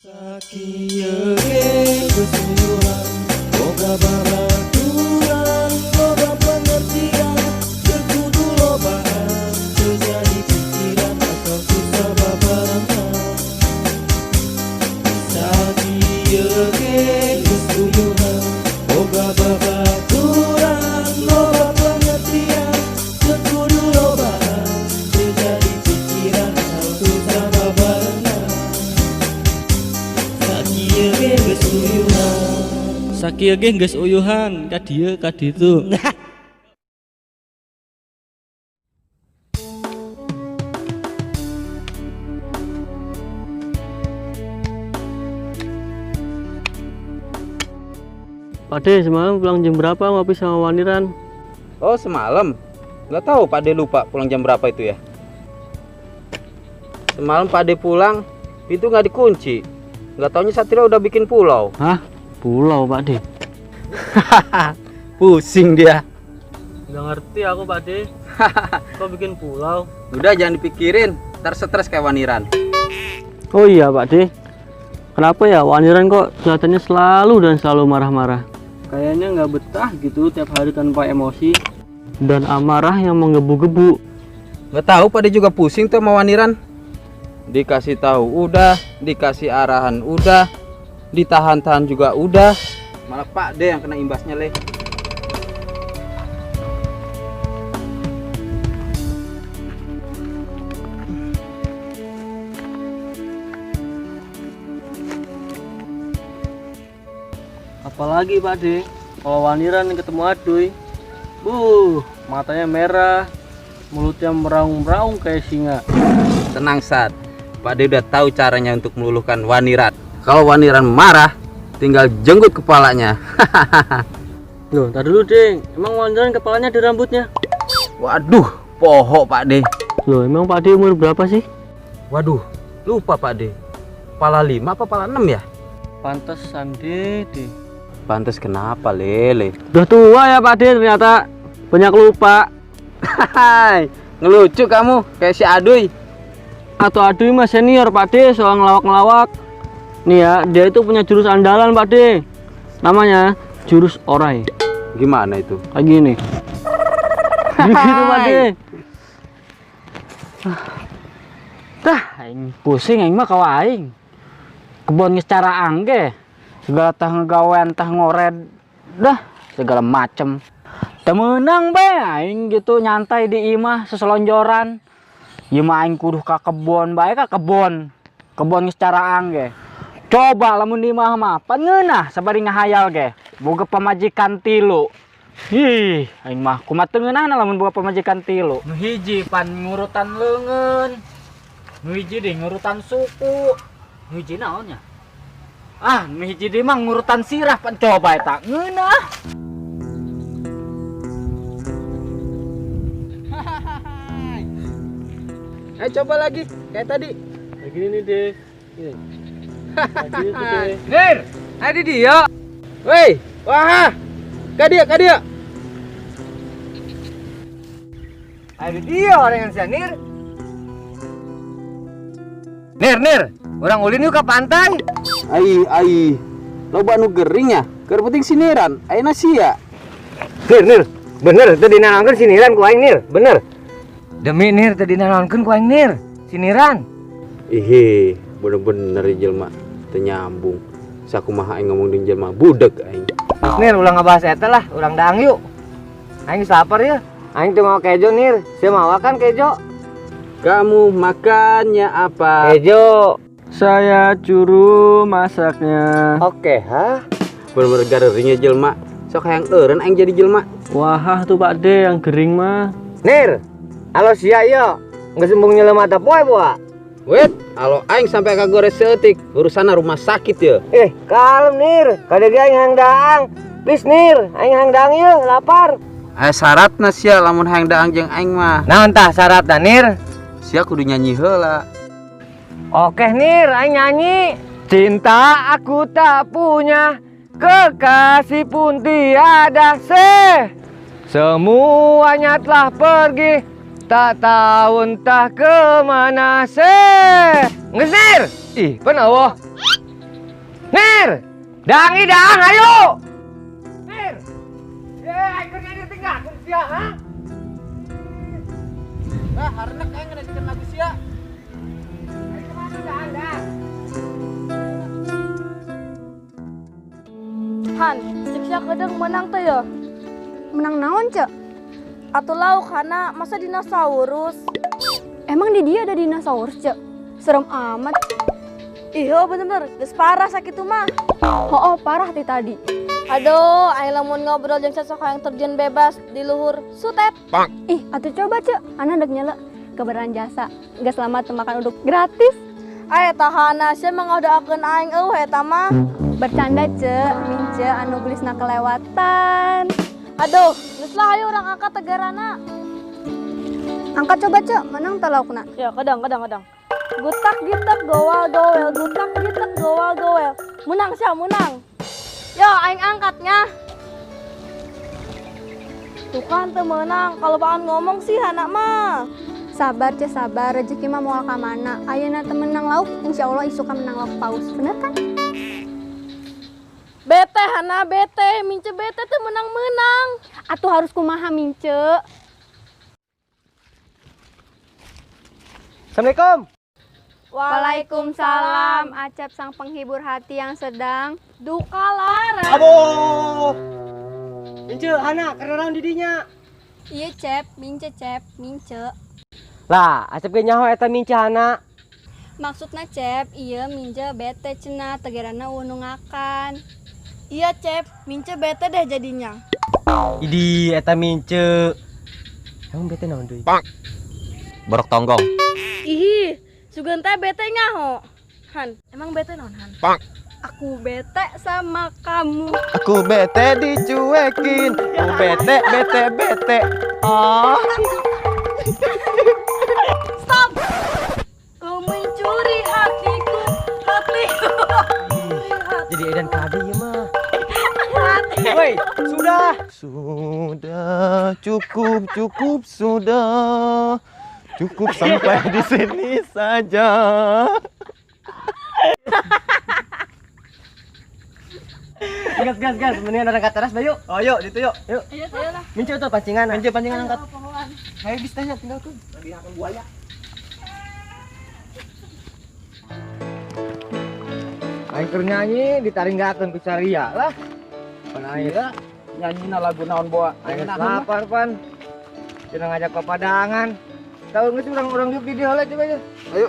Sakieu ge geus uyuhan, boga babaturan loba pengertian, teu kudu lobaan, teu jadi pikiran asal susah babarengan. Sakieu ge geus uyuhan, boga babaturan loba pengertian, teu kudu lobaan, teu jadi pikiran asal susah babarengan. Sakieu ge geus uyuhan. Sakieu ge geus uyuhan ka dieu ka ditu. Pak De, semalam pulang jam berapa ngopi sama Waniran? Oh, semalam. Nggak tahu, Pak De lupa pulang jam berapa itu ya. Semalam Pak De pulang, pintu nggak dikunci. Nggak taunya Satria udah bikin pulau. Hah? Pulau, Pak De? Pusing dia. Nggak ngerti aku, Pak De. Kok bikin pulau? Udah jangan dipikirin, ntar stres kayak Waniran. Oh iya, Pak De. Kenapa ya Waniran kok kelihatannya selalu dan selalu marah-marah? Kayaknya nggak betah gitu tiap hari tanpa emosi dan amarah yang menggebu-gebu. Nggak tahu, Pak De juga pusing tuh sama Waniran. Dikasih tahu udah, dikasih arahan udah, ditahan-tahan juga udah. Malah Pak De yang kena imbasnya, Le. Apalagi Pak De, kalau Waniran ketemu Aduy, matanya merah, mulutnya meraung-meraung kayak singa. Tenang, Sat. Pak De udah tahu caranya untuk meluluhkan Waniran. Kalau Waniran marah, tinggal jenggut kepalanya. Loh, tar dulu, Ding. Emang Waniran kepalanya ada rambutnya? Waduh, pohok Pak De. Loh, emang Pak De umur berapa sih? Waduh, lupa Pak De. Kepala 5 apa kepala 6 ya? Pantesan, De. Pantes kenapa, Lele? Udah tua ya Pak De ternyata. Banyak lupa. Hai, ngelucu kamu kayak si Aduy. Atau Aduy mah senior Pak De soal ngelawak-ngelawak. Nih ya, dia itu punya jurus andalan Pak De. Namanya jurus orai. Gimana itu? Kayak gini. Gitu Pak De. Tah, aing pusing aing mah kawa aing. Kebon geus cara angge. Segala tah ngegawean tah ngored dah segala macem. Teu meunang bae aing gitu nyantai di imah seselonjoran. Ieu mah aing kudu ka kebon bae ka kebon. Kebon geus cara angge. Coba lamun di imah mah pan ngeunah sabari ngahayal ge. Boga pamajikan tilu. Ih, aing mah kumaha teu ngeunahna lamun boga pamajikan tilu. Nu hiji pan ngurutan leungeun. Nu hiji deui ngurutan suku. Nu hiji naon nya? Ah, nu hiji deui mah ngurutan sirah pan coba eta ngeunah. Coba lagi kayak tadi. Kayak gini nih, De. Ini. Kayak gini tuh, De. Nir, ada dia. Woi, wah. Ka dia, ka dia. Ada dia orang yang sia, Nir. Nir, Nir, orang ulin yuk ke pantai. Ai, ai. Loba nu gering ya. Keur penting siniran, ayeuna sia. Nir, Nir, bener teu dinanaonkeun siniran ku aing, Nir, bener. Demi Nir teu dinanaonkeun ku aing, Nir, siniran. Ih, bener-bener jelema teu nyambung. Sakumaha aing ngomong jeung jelema budeg aing. Nir, ulah ngebahas eta lah, urang daang yuk. Aing geus lapar ya. Aing teu mau kejo, Nir. Sia mawa kan kejo? Kamu makannya apa? Kejo. Saya juru masaknya. Oke, hah? Bener-bener gareringnya jelema. Sok hayang eureun aing jadi jelema. Wah, tuh Pak De yang gering mah. Nir, alo sia ieu. Geus embung nyelem mata poe boa. Wait, alo aing sampai kagores seeutik, urusanna rumah sakit ya. Kalem Nir, kada ge aing hayang daang. Please Nir, aing hayang daang ieu, lapar. Syaratna sia lamun hayang daang jeung aing mah. Naon tah syaratna Nir? Sia kudu nyanyi heula. Oke Nir, aing nyanyi. Cinta aku tak punya, kekasih pun tiada seh. Semuanya telah pergi, tak tahu entah kemana seh. Ngesir. Ih, pan Allah. Nir. Dang ih dang, ayo. Nir. Ye, aing keur nyanyi tinggal ku sia, ha? Lah, harenek aing ngedengkeun lagu sia. Aing kemana dang, dang? Han, cek sia kedeng menang teh ya. Menang naon, Cek? Atuh lauk kana masa dinosaurus. Emang di dia ada dinosaurus, Cek? Serem amat. Ih, oh bener-bener, geus parah sakitu mah. Oh, parah ti tadi. Aduh, aing lamun ngobrol jeung sosok yang terjun bebas di luhur sutet. Ih, atuh coba, Cek. Ana dek nyela kebenaran jasa. Geus selamat makan uduk gratis. Ay, tahana sia mah ngadoakeun aing eueuh eta mah. Bercanda, Cek. Mince anu gelisna kelewatan. Aduh, geus lah ayo urang angkat tegarana. Angkat coba, Cek. Menang teu laukna? Ya, kadang kadang kadang. Gutak gitak goal goel, gutak gitak goal goel. Menang sia, menang. Yo, aing angkatnya. Tuh kan teu meunang, kalau baan ngomong sih anak mah. Sabar, Cek, sabar. Rezeki mah moal ka mana. Ayeuna teu menang lauk, insyaallah isukan menang lauk paus. Bener kan? Bete hana bete, mince bete teu menang-menang. Atuh harus kumaha mince? Assalamualaikum. Waalaikumsalam. Acep sang penghibur hati yang sedang duka lara. Aduh. Mince, hana keur naon di dinya? Iya, Cep, mince, Cep, mince. Lah, Acep ge nyaho eta mince hana. Maksudna Cep, iya mince bete cenah tegerana eueuh ngakan. Iya, Cep, mince bete deh jadinya. Idi eta mince. Emang bete naon deui? Borok tonggong. Ih, sugan teh bete nyaho. Han, emang bete naon Han? Aku bete sama kamu. Aku bete dicuekin. Aku bete bete bete. Oh. Stop. Kau mencuri hatiku, hatiku. Jadi edan kade ieu mah. Woi, sudah. Sudah cukup cukup sudah. Cukup sampai di sini saja. Gas gas gas, mendingan orang ke teras Bayu. Oh, yuk, ditu yuk. Yuk. Ayo, lah. Mince tuh pancingan. Mince pancingan angkat. Ayo geus tanya tinggalkeun. Buaya. Aing keur nyanyi ditaringgakeun ku saria lah. Pan aing Iya, nyanyina lagu naon boa. aing geus lapar pan. Cenah ngajak papadangan. Tahu geus urang-urang diuk di dieu heula coba ya. Ayo.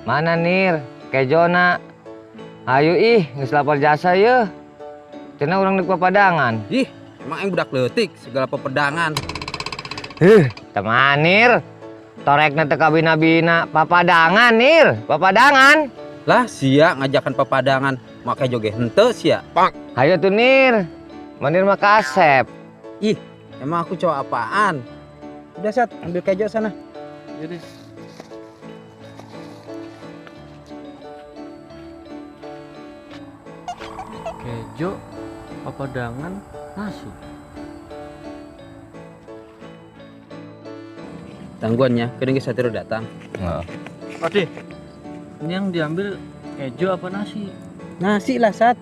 Mana Nir? Kejona. Ayo ih, geus lapar jasa yeuh. Cenah urang deuk papadangan. Ih, emang aing budak leutik segala pepedangan. Huh, teman Nir. Torekna teu kabina-bina papadangan Nir, papadangan. Lah sia ngajakan pepadangan, make joge henteu sia. Ayo tuh Nir. Manir mah kasep. Ih, emang aku cowok apaan? Udah Sat, ambil kejo sana. Jadi kejo, papadangan, nasi. Tangguannya, kena geus satiro datang. Heeh. Pak De, ini yang diambil kejo apa nasi? Nasi lah, Sat.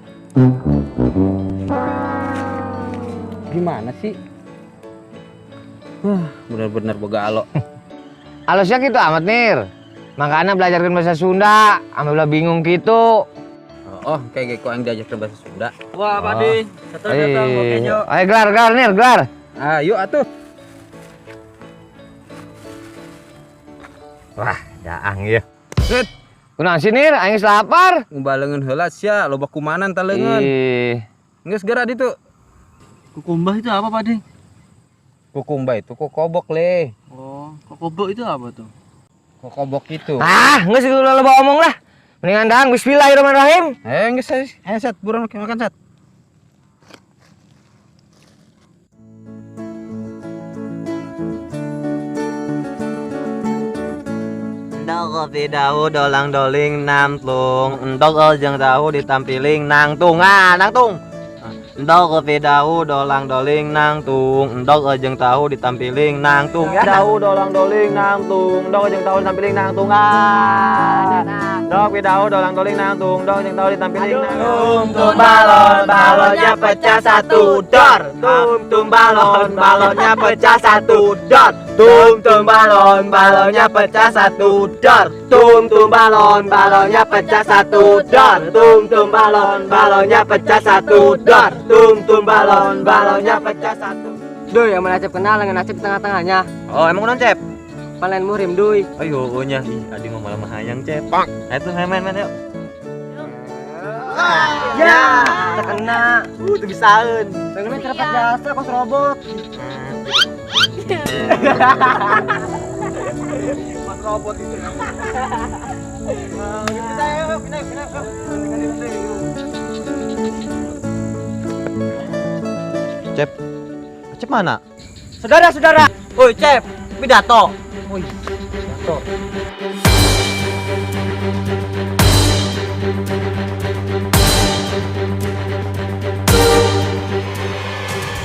Gimana sih? Wah, bener-bener boga alo. Alusnya gitu amat Nir. Makanya belajarkan bahasa Sunda, ame ulah bingung gitu. Oh, kayak geko yang diajarkan bahasa Sunda. Wah, Pak De, satu datang bawa kejo. Ayo gelar gelar Nir, gelar. Ayo atuh. Wah, daang ya. Set, Kunaon sih Nir, aing geus lapar. ngubaleungeun heula sia, loba kumanan ta leungeun. Ih, Geus geura ditu. Kukumbah itu apa, Pak De? Kukumba itu kokobok le. Oh, kokobok itu apa tuh? Kokobok itu. Ah, geus ulah loba omong lah. Mendingan daang bismillahirrahmanirrahim. Eh, geus ayo Sat, buruan makan Sat. Endog kopi dahu dolang doling namtlung. Endog jeung tahu ditampiling nangtung. Ah, nangtung. Endog kopi dahu dolang doling nangtung, endog jeung tahu ditampiling nangtung. Dahu dolang doling nangtung, endog jeung tahu ditampiling nangtung. Ah. Endog kopi dahu dolang doling nangtung, endog jeung tahu ditampiling nangtung. Tum balon, balonnya pecah satu dor. Tum tum balon, balonnya pecah satu dor. Tum tum balon, balonnya pecah satu dor. Tum tum balon, balonnya pecah satu dor. Tum tum balon, balonnya pecah satu dor. Tum tum balon, balonnya pecah satu. Duh, yang mana Acep kenal dengan Acep di tengah-tengahnya. Oh, emang udah Cep? Panen murim, duy. Ayo, nya. Ih, adi mah malah mahayang, Cep. Pak. Ayo tuh main main yuk. Ya, terkena. Tuh bisaeun. Pengennya cepat jasa kos robot. Mas robot itu. Cep, Cep mana? Saudara-saudara. Oi, Cep, pidato. Oi, pidato.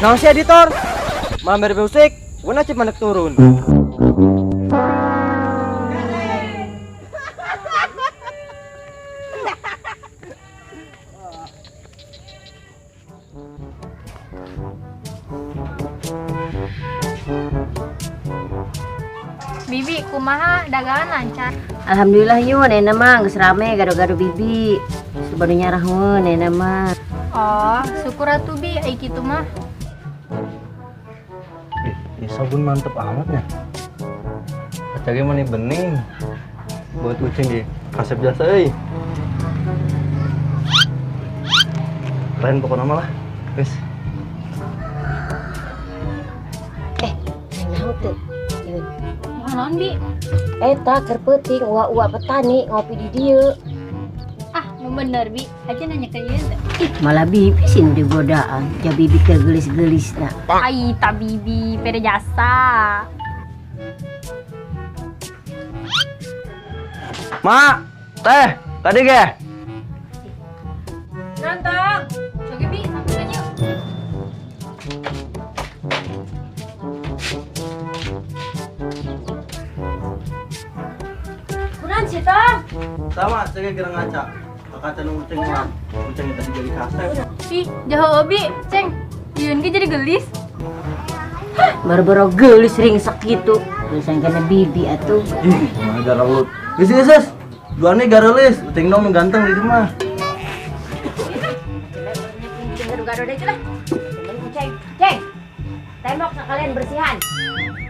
Nah, si editor. Malam beri musik, gue nacip manek turun. Bibi, kumaha dagangan lancar? Alhamdulillah yun, enak mah geus rame gado-gado bibi. Sebenarnya rahun enak mah. Oh, syukur atuh bi, ai kitu mah. Ih, sabun mantep amat ya. Kacangnya mana bening. Buat kucing di kasep jasa euy. Keren pokoknya mah lah. Wis. Naon teu? Yun. Naon bi? Eta keur peuting uwa-uwa petani ngopi di dieu. Ah, nu bener bi. Aja nanya ke ieu teh. Ih, malah bibi sih nu digodaan. Ja bibi ke geulis-geulisna. Ai ta bibi, pede jasa. Ma, teh, tadi ge. Nantang. Coge bi, sampeun yuk. Kunaon sih, Tong? Sama, saya kira ngaca. Kaca nu uceng mah, uceng tadi jadi kasep. Ih, jaho bi, ceng. Yeun ge jadi gelis. Baru-baru geulis ringsek gitu. Tulisan kana bibi atuh. Ih, mah garelut. Geus geus, geus. Duane garelis, uceng dong ganteng di mah. Gado-gado deh lah. Ceng, ceng. Tembok sekalian bersihan.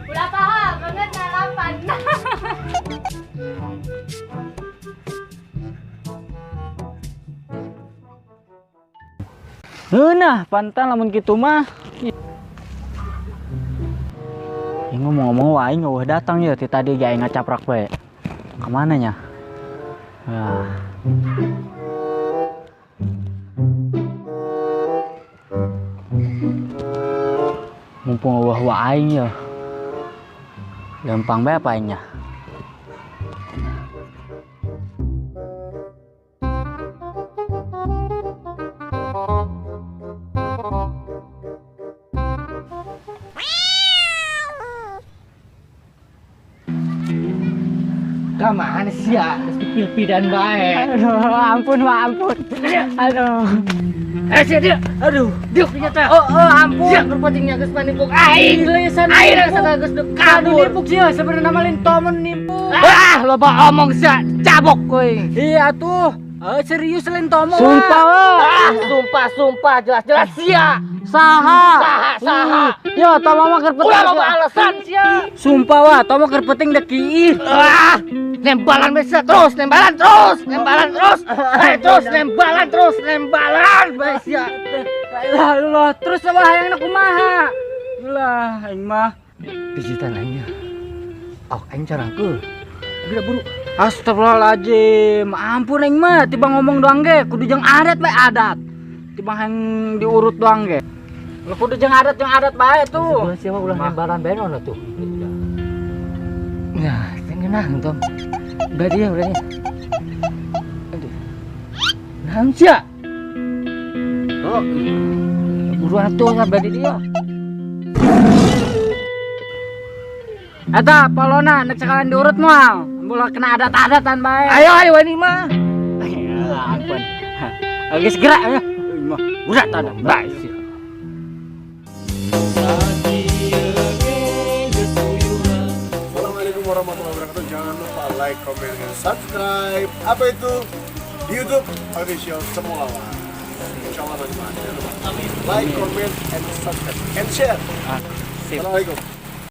Ulah paham, banget ngalapan. Nah, pantan lamun kitu mah. Ih, ngomong-ngomong wae eueuh datang ya ti tadi ge aing ngacaprak we. Kemana nya? Wah. Mumpung eueuh wa aing ya. Lempang bae apa aingnya? Kamana sih ya? Terus dipil-pidan bae. Aduh, ampun, Pak, ampun. Aduh. Sia dia. Aduh, diuk ternyata. Oh, oh, ampun. Sia keur geus manimpuk aing. Aing rasa geus deuk kabur. Nimpuk sia, sebenarnya mah lain tomen nimpuk. Ah, loba omong sia, cabok kowe. Iya tuh. Serius lain tomo. Sumpah. Ah, sumpah, sumpah jelas-jelas sia. Saha. Saha, saha. Yo, tomo mah keur penting. Ulah loba alasan sia. Sumpah wah, tomo keur penting dek kiih. Ah, nembalan bisa terus, nembalan terus, nembalan terus. Terus nembalan terus, nembalan bae sia. La Allah, terus wah hayangna kumaha? Lah, aing mah pijitan aingnya. Oh, aing carangkeul. Geura buru. Astagfirullahaladzim, ampun aing mah, tiba ngomong doang ge, kudu jeung adat bae adat. Tiba hang diurut doang ge. Lah kudu jeung adat bae tuh. Sebelah siapa ulah nembalan bae naon tuh. Nah, teu ngeunah Tom. Udah dia, udah dia. Aduh. Naon sia? Oh. Buruan atuh sampai di dia. Eta polona nek sekalian diurut moal. Ulah kena adat-adatan bae. Ayo ayo ini mah. Ya ampun. Geus gerak ya. Mah urat ada bae sih. Assalamualaikum warahmatullahi wabarakatuh. Jangan lupa like, comment, dan subscribe. Apa itu? Di YouTube official Semua. Insya Allah nanti. Jangan lupa like, comment, and subscribe, and share. Sip. Assalamualaikum.